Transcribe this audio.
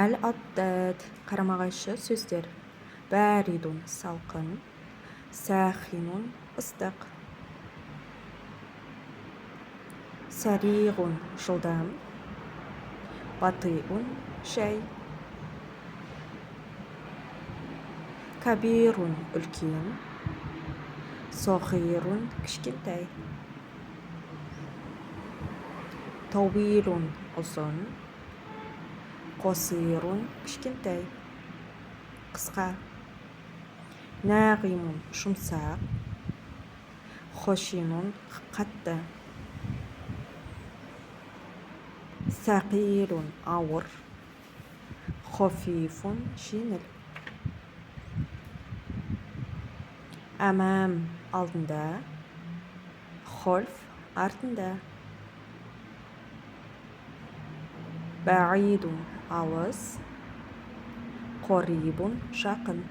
Әл-аддад қарама-қайшы сөздер. Бәридун салқын, сәхинун ыстық. Сәриғун жылдам, батиун жай. Кабирун үлкен, соғирун кішкентай. Тауилун ұзын, қосирун кішкентай, қысқа. Нағимун жұмсақ, хошинун қатты. Сақилун ауыр, хофифун жеңіл. Әмәм алдында, холф артында. Бәидун алыс, қорибун жақын.